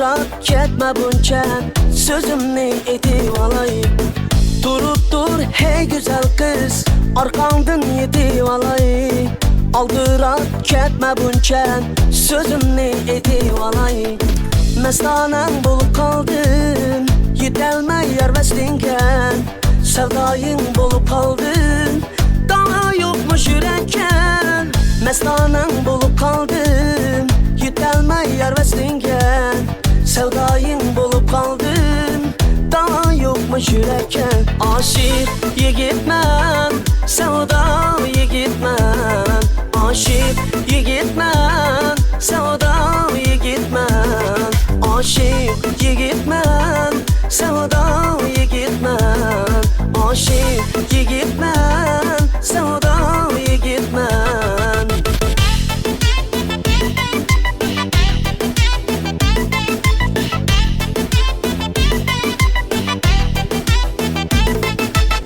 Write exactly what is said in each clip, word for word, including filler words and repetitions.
ئالدىراپ كەتمە بۇنچە، سۆزۈمنى ئېيتىۋالاي. تۇرۇپ تۇر، ھەي گۈزەل قىز، ئارقاڭدىن يېتىۋالاي. ئالدىراپ كەتمە بۇنچە، سۆزۈمنى ئېيتىۋالاي. مەستانەڭ بولۇپ قالدىم، يېتەلمەي يار ۋەسلىڭگە. سەۋدايىڭ بولۇپ قالدىم، داۋا يوقمۇ يۈرەككە؟ مەستانەڭ بولۇپ قالدىم، يېتەلمەي يار ۋەسلىڭگە. سەۋدايىڭ بولۇپ قالدىم، داۋا يوقمۇ يۈرەككە؟ ئاشىق يىگىتمەن، سەۋدا يىگىتمەن، ئاشىق يىگىتمەن، سەۋدا يىگىتمەن، ئاشىق يىگىتمەن، سەۋدا يىگىتمەن، ئاشىق يىگىتمەن، سەۋدا يىگىتمەن.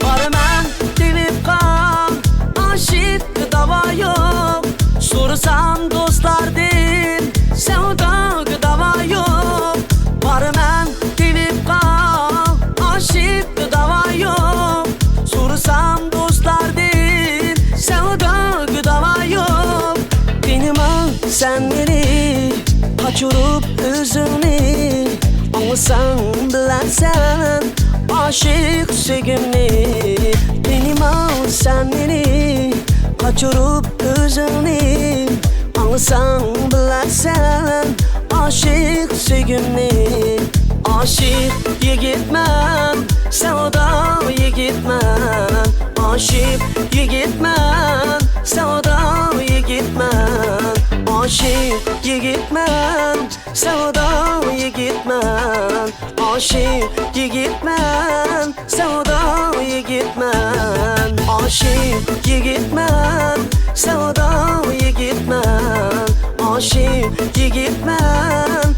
بارىمەن تېۋىپقا، ئاشىققا داۋا يوق. سورىسام دوستلاردىن، سەۋداغا داۋا يوق. بارىمەن تېۋىپقا، ئاشىققا داۋا يوق. سورىسام دوستلاردىن، سەۋداغا داۋا يوق. قېنىما سەن مېنى قاچۇرۇپ ئۆزۈڭنى، ئاڭلىساڭ بىلەرسەن ئاشىق سۆيگۈمنى. قېنىما سەن مېنى قاچۇرۇپ ئۆزۈڭنى، ئاڭلىساڭ بىلەرسەن ئاشىق سۆيگۈمنى. ئاشىق يىگىتمەن، سەۋدا يىگىتمەن، ئاشىق يىگىتمەن، سەۋدا يىگىتمەن، ئاشىق يىگىتمەن، سەۋدا يىگىتمەن، ئاشىق يىگىتمەن، سەۋدا يىگىتمەن، ئاشىق يىگىتمەن، سەۋدا يىگىتمەن، ئاشىق يىگىتمەن،